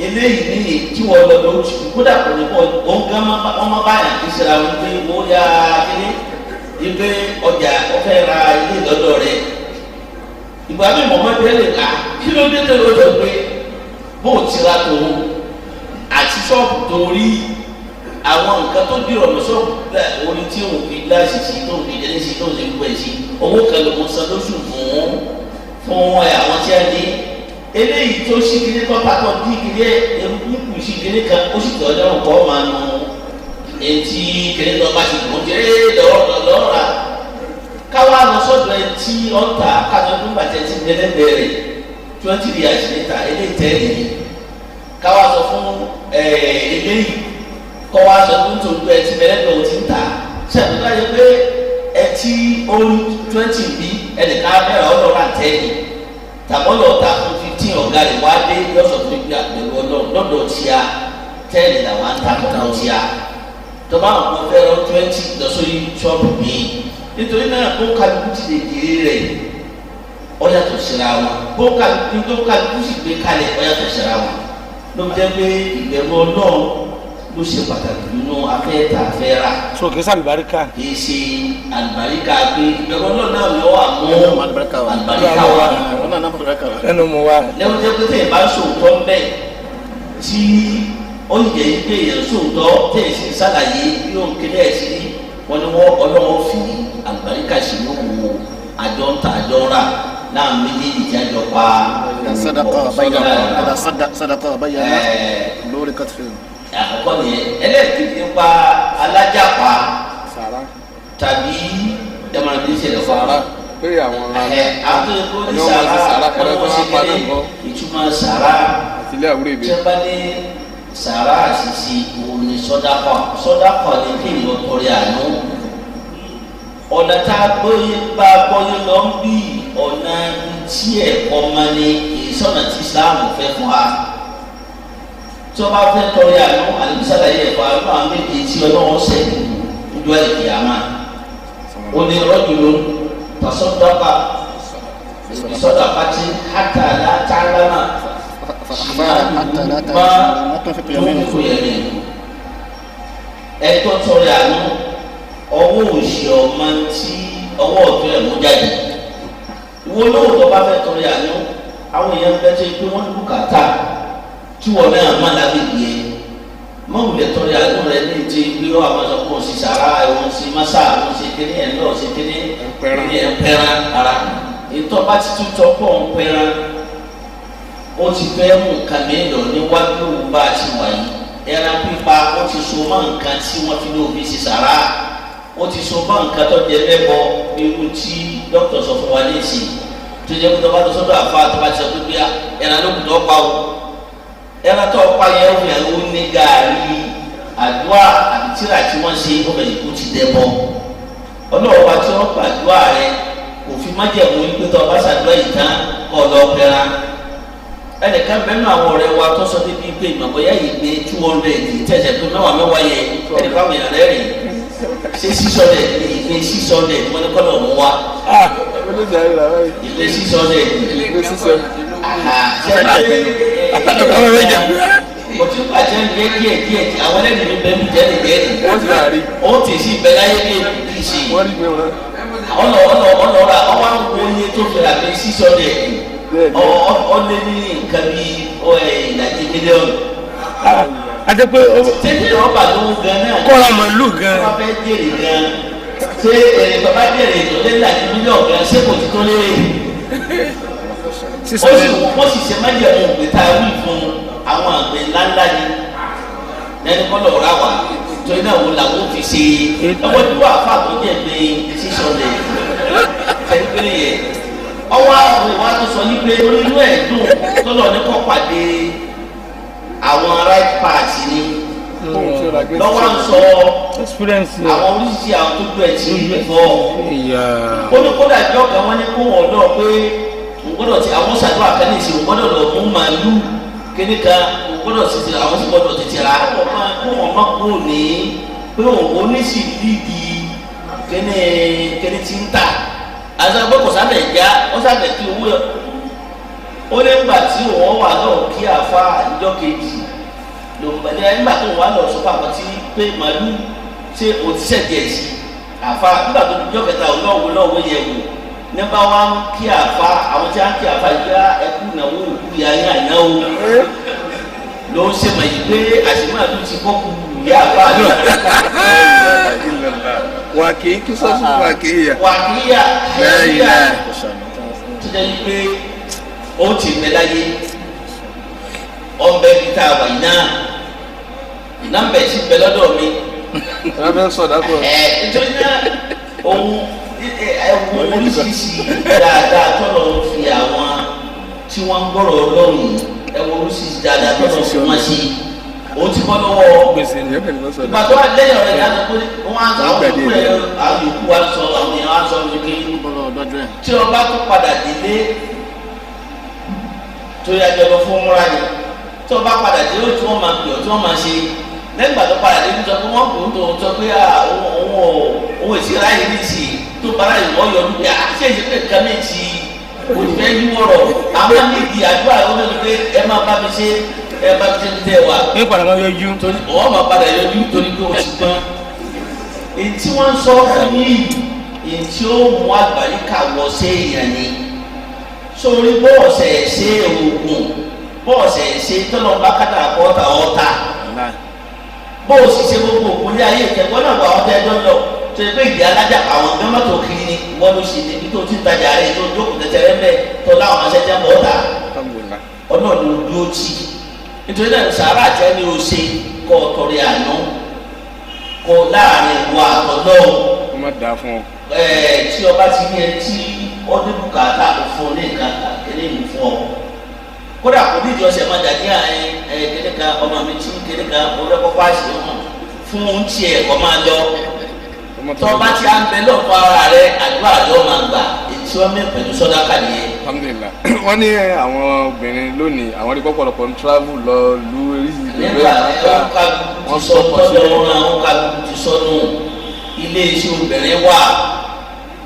eléyìí ní tí wọ́n lọ lọ kódà kò ní kọ́ òun gan wọ́n má báyà kí sera wọn pé wọ́n yá kíní ibi ọjà ọfẹ ra ilé lọ́dọ̀ rẹ̀ ìgbà mi mọ̀mọ́ tẹ́lẹ̀ ká kí ló dé tẹ́lẹ̀ ó sọ pé bó o ti ra tòun àti ṣọ́ọ̀bù tó rí àwọn nǹkan tó dìrọ̀ mọ́ ṣọ́ọ̀bù orí tí òun fi gíláàsì sí tó fi jẹ́lé sí tó fi gbogbo ẹ̀ sí owó kan ló ń san lóṣù fún fún àwọn tí a ní eléyìí tó ṣí kiri kọ́ta tó dí kiri ẹ̀ eruku kù sí kiri kan ó sì tọ́ ọjọ́ kọ́ máa nu etí kiri lọ bá ti dùn jẹ́ lọ́ọ́ rà káwá lọ sọ́dọ̀ etí ọ̀tà kájọ tó ń bàjẹ́ ti bẹ̀rẹ̀ 20 years later eléyìí tẹ́lẹ̀ yìí káwá sọ fún eléyìí kọ́ wá sọ tó ń tó gbẹ ti bẹ̀rẹ̀ lọ́wọ́ ti ń tà sẹ́yìn Tàbọ̀lọ̀ ta fún 15 ọ̀gá rẹ̀ wá dé yọ̀sọ̀ fún ibi àpẹẹrẹ ọlọ́run lọ́dọ̀ tíya 10 làwọn ń ta lọ́dọ̀ tíya. Tọ́ba àwọn kan fẹ́ rọ 20 lọ sórí ṣọ́ọ̀bù míì. Nítorí náà kó kálukú ti lè jèrè rẹ̀ ó yàtọ̀ síra wọn. Kó kálukú tó kálukú sì gbé kalẹ̀ ó yàtọ̀ síra wọn. Ló jẹ́ pé ìbẹ̀rù ọlọ́run ló ṣe pàtàkì nínú afẹ́ta afẹ́ra. So kì í ṣe àlùbáríkà. Kì í ṣe àlùbáríkà pé ìbẹ̀rù ọlọ́run náà ló wà mú àlùbáríkà wa. Ẹnu mu wa. Lẹ́wọ́n jẹ́ pé tẹ̀yìn bá ń sòótọ́ ń bẹ̀ tí ó yẹ pé èèyàn sòótọ́ tẹ̀yìn sì ń ṣàlàyé bí òun kéde ẹ̀ sí wọn ni wọ́n ọlọ́run fi àlùbáríkà sí ní òwò àjọ ń ta àjọ ń rà náà méjèèjì tí a jọ pa. Sadaqa bayyana lórí kàtfin. Àkọ́kọ́ nìyẹn. Ẹlẹ́ẹ̀kejì nípa alájàpá tàbí ẹ̀mọ̀ràn bí ṣẹlẹ̀ fún wa. Pé àwọn àtúntò ní sàrà wọ́n ṣe kéde ìtumọ̀ sàrà tí wọ́n bá ní sàrà àṣìṣe òun ni sọ́dákọ̀. Sọ́dákọ̀ ni kéèyàn tọrẹ àánú. Ọ̀nà tá a gbóyè bá a gbóyè lọ ń bí ọ̀nà tí ẹ̀kọ́ máa ní ìsọ̀nà tí Islam fẹ́ fún wa. Tí wọ́n bá fẹ́ tọrẹ àánú àlùsàlàyé ẹ̀kọ́ àánú àwọn méje tí ọlọ́wọ́ sẹ́yìn lójú àlèkè àmà. Ó ní rọ́jòló tasọ́dọ́kà ìsọdọ̀kàtì hàtà látàlámà má tó yẹmí. Ẹ̀tọ́ tọrẹ àánú ọwọ́ òṣì ọmọ tí ọwọ́ ọ̀tún ẹ̀ mú jáde. Ìwọ olówó bá fẹ́ tọrẹ àánú àwọn èèyàn bẹ́ẹ̀ tó yẹ pé wọ́n ní bùkátà tí wọn náà má lágbègbè yẹn. Mọ̀wulẹ̀ tọrẹ àánú rẹ ní ti gbé ọ àwọn sọ fún òsì sàrà ẹ̀wọ̀n sí masa àwọn ṣe kéde ẹ̀ lọ́ọ̀ ṣe kéde ẹ̀ ń pẹ́ran ara. Ìtọ́ bá ti tún tọ́ pọ̀ ń pẹ́ran ó ti fẹ́ mú nǹkan mìíràn lọ níwájú bá a ti wà yìí. Ẹran pípa ó ti so mọ́ nǹkan tí wọ́n fi ní òbí ṣe sàrà. Ó ti so mọ́ nǹkan tó jẹ mẹ́bọ irú tí dókítà sọ fún wa ní ìsìn tó jẹ́ pé tó bá tó sọ́dọ̀ àfa tó bá ti sọ pé ẹran ló kù tó pa o. Ẹran tó pa yẹn ó fi hàn ó ní gàárì àdúrà àbí tíra tí wọ́n ṣe ó bẹ̀rẹ̀ kó ti dẹ́ bọ́. Ọlọ́wọ́ wa tí wọ́n gbàdúrà rẹ kò fi májẹ̀mú pé tó bá ṣàdúrà yìí tán kọ́ ọ lọ pẹ́ra. Ẹnìkan bẹ́ẹ̀ àwọn ọ̀rẹ́ wa tó sọ débi pé ìmọ̀bọ̀yá yìí gbé 200 tẹ̀sẹ̀ pé mẹ́wàá mẹ́wàá yẹ ẹnì fáwọn èèyàn rẹ̀ rìn ṣé 600 ní ìgbé 600 wọ́n ní kọ́ lọ́ọ̀ mú wa. Ìgbé 600. Òtún bàjẹ́ ń gé díẹ̀ díẹ̀ àwọn ẹlẹ́ni mi bẹ́ẹ̀ mi jẹ́ lè jẹ́ ni. Ó ti sí ibẹ̀ láyé ní èkó sí. Ọ̀nà ọ̀nà ọ̀nà ọ̀rà ọwọ́ àwọn oye tó fi rà pé 600 ọ lé ní nǹkan bí ìlàjì mílíọ̀nù. Àti pé tètè rọ́bà ló ń gan náà. Kọ́ra màlúù gan. Wọ́n fẹ́ jèrè gan. Ṣé èrè bàbá jèrè tó lé ìlàjì mílíọ̀nù gan ṣé kò ti tó lérè? Wọ́n sì ṣe májẹ̀mú òpè tá a wí fún àwọn àgbẹ̀ ńláńlá ni lẹ́nu kọ́ lọ́ọ́ rà wá torí náà wọ́n làwọn fi ṣe ọwọ́ tí wọ́n àfa tó jẹ́ pé 600 tẹ̀lé yẹ. Ọwọ́ àwọn ìwà tó sọ yí pé inú ẹ̀ dùn tọ́lọ̀ ní kọ́ pàdé àwọn right party ni lọ́wọ́ ń sọ àwọn oríṣiríṣi àwọn tó dùn ẹ̀ tí ń fọ́. Ó ní kódà jọ́ kan wọ́n ní kó wọ́n lọ pé gbọ́dọ̀ ti àwọn ṣàdúrà kan ní ìsìn gbọ́dọ̀ lọ mú màálù kíní kan gbọ́dọ̀ ti àwọn sì gbọ́dọ̀ tètè rà kó wọn má kó ní pé òun oníṣì líìdì kíní kíní ti ń tà àti àgbẹ̀ kò sábẹ̀ já ó sábẹ̀ kí owó yọ. Ó lé ńgbà tí òun wà náà kí àfa ìjọ kejì nígbà tó wà lọ sọ fún àwọn tí pé màálù ṣé òtísẹ̀ díẹ̀ sí àfa nígbà tó ìjọ kẹta òun náà wò náà wò yẹ wò nípa wa ń kí àfa àwọn tí a ń kí àfa yìí á ẹkú náwó òkú ya yín àná o ló ń ṣe mọ̀ yìí pé àṣìmọ́ àti ti kọ́ kú ìyá àfa mi. Wà kì í kí sọ́sùn wà kì í yà. Wà kì í yà ẹ̀yà tó jẹ́ pé ó ti mẹ́ láyé ọ̀nbẹ bíi tá a wà yìí náà nọ́mbà ẹ̀ sì bẹ lọ́dọ̀ mi. Ẹ bẹ sọ̀dá kọ. Ẹ nítorí náà òun ẹwọ oríṣiríṣi dáadáa tọ́lọ̀ ń fi àwọn tí wọ́n ń gbọ́rọ̀ ọlọ́run yìí ẹwọ oríṣiríṣi dáadáa tọ́lọ̀ fi wọ́n ṣe òun ti bọ́ lọ́wọ́ ìgbà tó wà lẹ́yìn ọ̀rẹ́ ìdájọ́ pé wọ́n á àwọn yòókù ẹ̀ àwọn yòókù wa sọ àwọn èèyàn wa sọ wípé tí ọba tó padà délé Torí àjọ lọ fún múra ni. Tó bá padà dé ó tí wọ́n máa pè ọ́ tí wọ́n máa ṣe. Lẹ́yìn ìgbà tó padà dé sọ pé wọ́n kò ń tó sọ pé òun èsì ráyè ní ìsì tó bára ìwọ́ yọ ọdún pé ṣé ìṣe pé nǹkan méjì kò fẹ́ yí wọ̀rọ̀ àwọn nídìí àdúrà ó lè pé ẹ máa bá mi ṣe ẹ bá mi ṣe ní tẹ́ wa. Ní padà máa yọjú. Torí ọwọ́ máa padà yọjú torí pé o ti gbọ́n. Èyí tí wọ́n ń sọ fún yìí èyí tí ó mú àgbàríkà wọ sí èèyàn ni. Sórí bọ́ọ̀sẹ̀ ṣe oògùn bọ́ọ̀sẹ̀ ṣe tọ́lọ́ bá kátà kọ́ta ọ̀ta bó o sì ṣe gbogbo òkú ní ayé ìtẹ̀gbọ́n náà wà ọ́tẹ́ ẹjọ́ lọ tó yẹ pé ìdí alájà àwọn gbẹ́mọ́tò kiri ni wọ́n ló sì níbi tó ti ń tajà rẹ̀ tó jókòó tẹ̀tẹ̀rẹ́ mẹ́ tó láwọn ọmọ ṣẹ́jẹ́ mọ́ ọ́ta ọlọ́ọ̀ni ojú ó ti nítorí náà sàárà jẹ́ ni o ṣe kọ́ tọrẹ àná kọ́ láàrin ìwọ àtọ̀lọ́ Ó má dáa fún ọ. Tí ọba ti ní ẹ tí ó ní bùkátà kò fún ọ ní nǹkan kéde ìlú fún ọ kódà kò ní ìjọsẹ̀ máa dàdí àárín ẹ kéde kan ọmọ mi tí kéde kan ọlọ́kọ́ pàṣẹ fún un tiẹ̀ kọ́ máa lọ tọ́ba tí a ń bẹ lọ́kọ̀ ara rẹ àdúrà ló máa gbà ètí wọ́n mẹ́ pẹ̀lú sọ́dáka nìyẹn. Alhamdulillah. Wọ́n ní àwọn obìnrin lónìí àwọn rí pọ̀pọ̀lọpọ̀ ń travel lọ lu oríṣiríṣi ìlú nígbà Mẹ́kà wọ́n sọ tọ́jọ́ wọn àwọn kálukú ti sọnù ilé iṣẹ́ obìnrin wà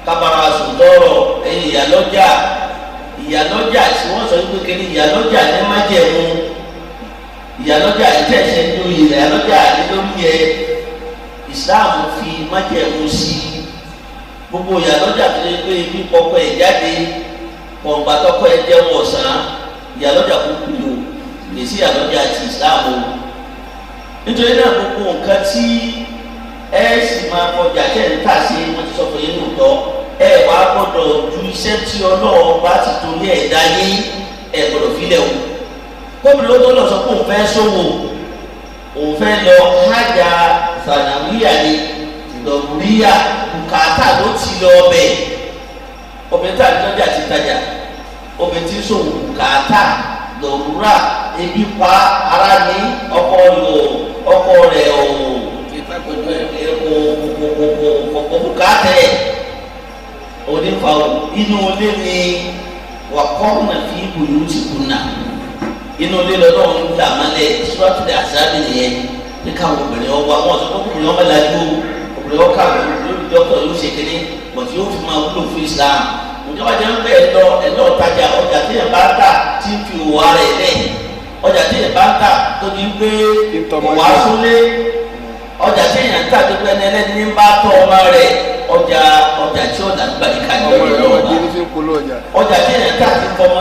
kábàárà sùdọ́rọ̀ ẹ̀yìn ìyálọ́jà ìyálọ́jà tí wọ́n sọ wípé kí ni ìyálọ́jà ní májẹ̀mú ìyálọ́jà ìtẹ̀sẹ̀ ń lóye ìyálọ́jà ní lórí yẹ Islam fi májẹ̀mú sí gbogbo ìyálọ́jà tó yẹ pé ibi pọpọ ẹ̀ jáde pọ̀ngbà tọkọ ẹ̀ jẹun ọ̀sán ìyálọ́jà kúkú yìí o kì í sí ìyálọ́jà ti Islam o. Nítorí náà gbogbo nǹkan tí ẹ sì máa kọjá tẹ̀ ń tà sí wọ́n ti sọ fún yín lóòótọ́ ẹ wá gbọ́dọ̀ ju iṣẹ́ tí Ọlọ́run bá ti torí ẹ̀ dá yín ẹ gbọ́dọ̀ filẹ̀ o. Gómìnà tó lọ sọ pé òun fẹ́ ṣòwò òun fẹ́ lọ hájà sànàwíyà ni lọ́wúríyà bùkátà ló ti lọ ọbẹ̀ obìnrin tí àbíjọ́jà ti tajà obìnrin tí ń ṣòwò bùkátà lọ́wúrà ebi pa ara ní ọkọ rẹ̀ o kò bùkátà ẹ̀ onífa inú ilé ni wàkọ́ọ̀nà fi ibùdó ti kùnà inú ilé lọ́dọ̀ ń dà mọ́lẹ̀ sùràtúndì àzáàbì nìyẹn ní káwọn obìnrin ọwọ́ àwọn ọ̀sán obìnrin ọmọ làjú obìnrin ọkà lórí dọ́kítọ̀ yóò ṣe kínní bọ̀tí yóò fi máa wúlò fún Islam ìjọba jẹ́ ń bẹ́ ẹ lọ ẹ lọ tajà ọjà tí yẹn bá ń tà tí ń fi òwò ara ẹ lẹ̀ ọjà tí yẹn bá ń tà tó ní gbé òwò asúlé ọjà tí yẹn ń tà tó gbé ẹni ẹlẹ́ni ní bá tọ́ ọmọ rẹ̀ ọjà ọjà tí ọ̀nà gbàdúkà ní ọjọ́ ọba ọjà tí yẹn ń tà ti fọmọ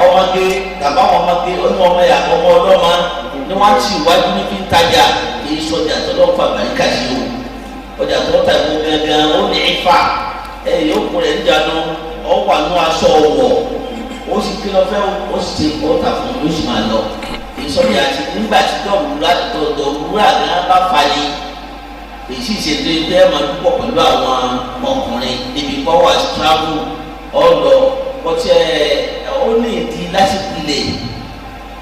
ọmọge tàbá ọmọge ọmọ ọmọ yà ọmọ ọlọ́mọ ni wọ́n ti wájú ní fi ń tajà kì í sọjà tó lọ́ fà gbàdúkà sí o ọjà tó ta ìwọ gangan ó ní ifá ẹ yóò kún rẹ̀ níjànú ọ wà nù aṣọ ọwọ ó sì kí lọ fẹ́ ó sì ti ọ̀tà fún un ló sì máa lọ ìsọ̀rí àti nígbà tí dọ̀wúrà gan bá fani èyí sì ṣètò ẹgbẹ́ ẹ̀ máa dúpọ̀ pẹ̀lú àwọn ọkùnrin níbi power travel ọ̀lọ́ bọ́tí ẹ̀ ó ní ìdí lásìkò ilẹ̀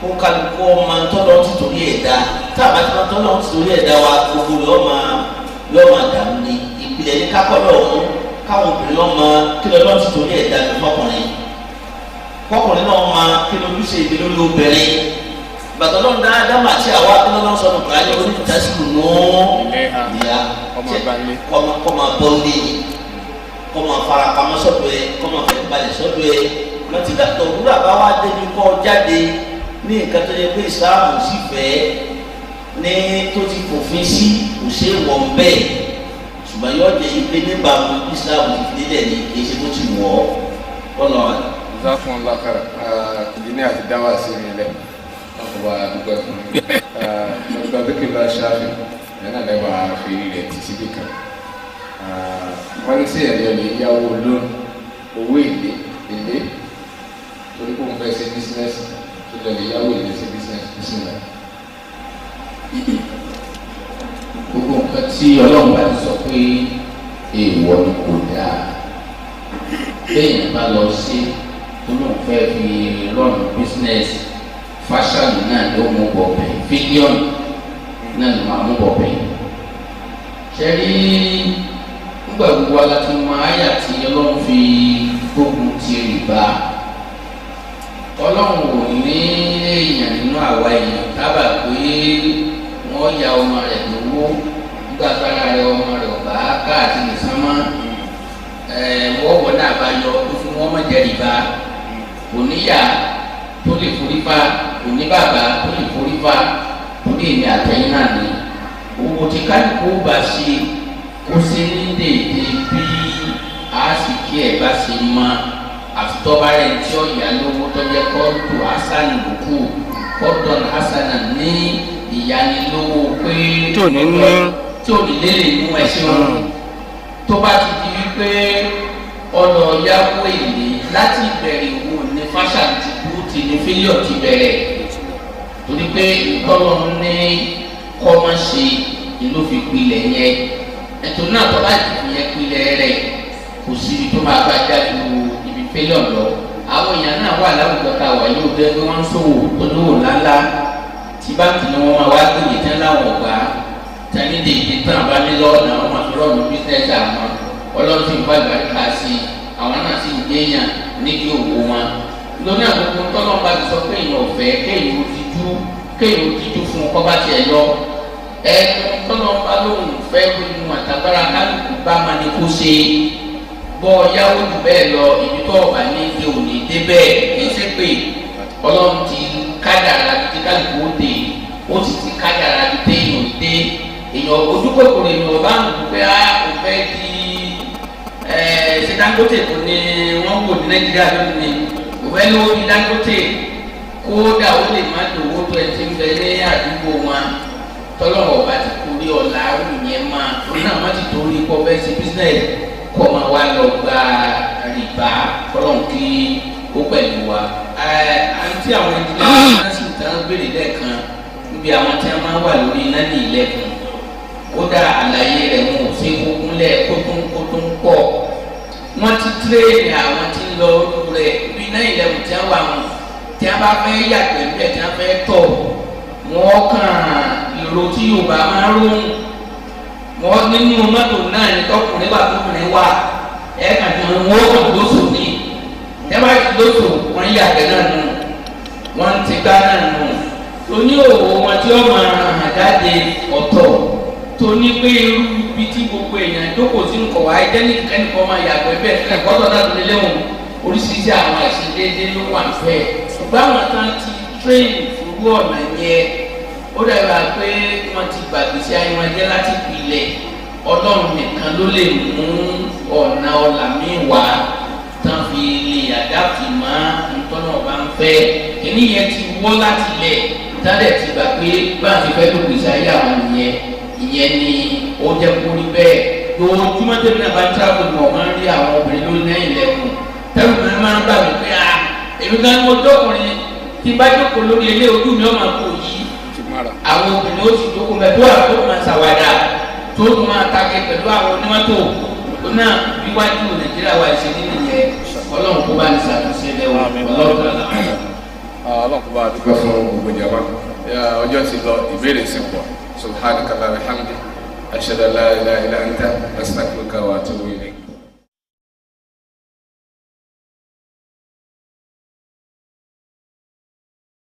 kó kálukú ọmọ tọ́lọ́ ti torí ẹ̀ dá tá a bá ti máa tọ́lọ́ ti torí ẹ̀ dá wa gbogbo rẹ̀ ọmọ yóò máa dàrú ni ìpìlẹ̀ ní kápọ́lọ̀ ọ̀hún káwọn obìnrin ọmọ kí lọ́lọ́ ti torí ẹ̀ dá mi fọkùnrin fọkùnrin náà máa kí lójúṣe ìbí lórí obìnrin bàtà lọ́n dáadáa máa ṣe àwa kí lọ́lọ́ sọnù kùránì onídàásílù nù ìyá kọ́ máa bọ́ lé ní kọ́ máa fara pamọ́ sọ́dọ̀ ẹ kọ́ máa fẹ́ balẹ̀ sọ́dọ̀ ẹ mọ̀tí dàtọ̀ wúrà bá wá débi kọ́ jáde ní nǹkan tó yẹ pé ìsìláàmù sì fẹ́ ní tó ti fòfin sí kò ṣe é wọ̀ bẹ́ẹ̀ ṣùgbọ́n yóò jẹ́ ipe níbàámu ìsìláàmù ti fi lélẹ̀ ní kì í ṣe bó ti wọ̀ ọ́ kọ́ lọ́wọ́. Jazakumullahu khairan. Ìdílé àti dáwà sí mi lẹ ọba àdúgbò fún mi ọgbà dókítà ṣáfì ẹ̀ náà lẹ́wà fi rẹ̀ tì síbì kan. Wọ́n ní sí ẹ̀rí ọ̀lẹ́ yáwó lónìí owó èlé èlé torí kó ń fẹ́ ṣe bísínẹ́sì tó lọ lè yáwó èlé sí bísínẹ́sì náà. Gbogbo nǹkan tí Ọlọ́run bá ti sọ pé èèwọ̀ ni kò dáa téèyàn bá lọ sí tó lóun fẹ́ fi rọ́ọ̀nù bísínẹ́sì fáṣánù náà ló mú bọ̀ bẹ́ẹ̀ fílíọ̀nù náà ló máa mú bọ̀ bẹ́ẹ̀. Ṣé rí nígbà gbogbo wa láti mọ àyà tí Ọlọ́run fi gbógun ti rìbá Ọlọ́run ò ní èèyàn nínú àwa èèyàn tábà pé wọ́n ya ọmọ rẹ̀ lówó nígbà tára rẹ̀ ọmọ rẹ̀ ọ̀bá káàkiri sánmọ́ wọ́n wọ́n náà bá yọ ó fún wọn má jẹ́ rìbá. Kò níyà tó lè forí fa, kò ní bàbá tó lè forí fa, torí èmi àtẹ̀yìn náà ni owó tí kálukú bá ṣe kó ṣe ní déédéé bí àásìkí ẹ̀ bá ṣe mọ àfitọ́ba rẹ̀ tí ó yà lówó tó jẹ́ kọ́ńtù hasan lókù kọ́ńtọ̀n hasan ní ìyanilówó pé tí ò ní ní tí ò ní lélẹ̀ mú ẹṣin wọn tó bá ti di wípé ọ̀nà yáwó èlé láti ìbẹ̀rẹ̀ òwò ní fáṣà ti kú ti ní fílíọ̀ ti bẹ̀rẹ̀ torí pé ìtọ́lọ́ ní kọ́mọ́ṣe ìlú fi pilẹ̀ yẹn ètò náà tó bá ti fi yẹn pilẹ̀ rẹ̀ kò síbi tó máa bá jáde ibi fílíọ̀ lọ. Àwọn èèyàn náà wà láwùjọ tá a wà yóò dé pé wọ́n ń ṣòwò tó lówó ńláńlá tí báńkì ni wọ́n máa wá gbìyànjú tán láwọn ọ̀gbà tani dèjì tán abánilọ́ náà wọ́n máa fi rọ́ọ̀nù bísíǹsì àwọn ọlọ́run sì ń bá ìbáríkà sí i àwọn náà sì ń déyàn nídìí òwò wọn. Lónìí àgbègbè tọ́lọ́ bá ti sọ pé èèyàn ọ̀fẹ́ kéèyàn ó tijú kéèyàn ó tijú fún ọkọ bá tiẹ̀ lọ. Ẹnu tọ́lọ́ bá lóun fẹ́ pinnu àtàgbára kálukú bá máa ní kó ṣe bọ́ yáwó jù bẹ́ẹ̀ lọ ibi tó ọ̀bà ní ìdí òní dé bẹ́ẹ̀ kì í ṣe pé ọlọ́run ti kádàrá bí kálukú ó dé ó sì ti kádàrá bí téèyàn dé èèyàn ojúkòkòrò èèyàn bá ń gbé á kò fẹ́ di ṣe Dangote kò ní wọ́n wò ní Nàìjíríà lónìí kò fẹ́ lówó ní Dangote kódà ó lè má lówó tó ẹ ti ń bẹ ní àdúgbò wọn tọ́lọ́wọ́ bá ti kórí ọ̀la àrùn yẹn máa torí náà má ti torí kọ́ fẹ́ ṣe business kọ́ máa wá lọ gba rìbá kọ́lọ́n kí ó pẹ̀lú wa. Àǹtí àwọn ìdílé náà sì tán béèrè lẹ́ẹ̀kan níbi àwọn tí wọ́n máa wà lórí iná ní ìlẹ́kùn kódà àlàyé rẹ̀ wọn ò sí kókúnlẹ̀ kótó pọ̀. Wọ́n ti tírèèni àwọn tí ń lọ rẹ̀ bí iná ìlẹ́kùn tí wọ́n wà wọn tí wọ́n bá fẹ́ yàgbẹ́ níbẹ̀ tí wọ́n fẹ́ tọ̀ wọ́n kàn ìró tí Yorùbá máa ń róhùn wọ́n nínú mọ́tò náà ní tọkùnrin wà tóbìnrin wà ẹ̀ kàn tí wọ́n kàn lóṣù ní ẹ bá ti lóṣù wọ́n yàgbẹ́ náà nù wọ́n ti gbá náà nù oní òwò wọn tí wọ́n máa hàn jáde ọ̀tọ̀ tó ní pé irú ibi tí gbogbo èèyàn jókòó sí nǹkan wáyé jẹ́ni kẹ́nìkan máa yàgbẹ́ bẹ́ẹ̀ ẹ̀kọ́tọ̀ náà tó lé léwu oríṣiríṣi àwọn àìṣedéédé ló wà bẹ́ẹ̀ ṣùgbọ́n àwọn tán ti train fúrú ọ̀nà yẹn ó dàgbà pé wọ́n ti gbàgbé sí ayé wọn jẹ́ láti pilẹ̀ Ọlọ́run nìkan ló lè mú ọ̀nà ọ̀là míì wá tán fi lè àdáàtì mọ́ ntọ́nà ọba ń fẹ́ kìíní yẹn ti wọ́ láti lẹ̀ tálẹ̀ ti gbà pé báà ti fẹ́ tó gbèsè ayé àwọn nìyẹn ìyẹn ni ó jẹ́ kó rí bẹ́ẹ̀ lójúmọ́ tẹ́lẹ̀ náà bá ń tíráàbù mọ̀ máa ń rí àwọn obìnrin lórí lẹ́yìn lẹ́kùn tẹ́lẹ̀ mi máa ń bà mí pé a èmi kan mo dọ́kùnrin tí bá jókòó lórí ilé ojú mi ó máa kó yí àwọn obìnrin ó sì jókòó mẹ́ tó àwọn tó máa ṣàwádà tó tó máa take pẹ̀lú àwọn onímọ́tò náà wíwájú Nàìjíríà wa ìṣe nínú yẹn Ọlọ́run kó bá ní ṣàtúnṣe lẹ́wọ̀n Ọlọ́run Ọlọ́run kó bá dúpẹ́ fún gbogbo ìjọba ọjọ́ ti lọ ìbéèrè sì pọ̀. Subhanaka wa bihamdik ashhadu an la ilaha illa anta astaghfiruka wa atubu ilayk.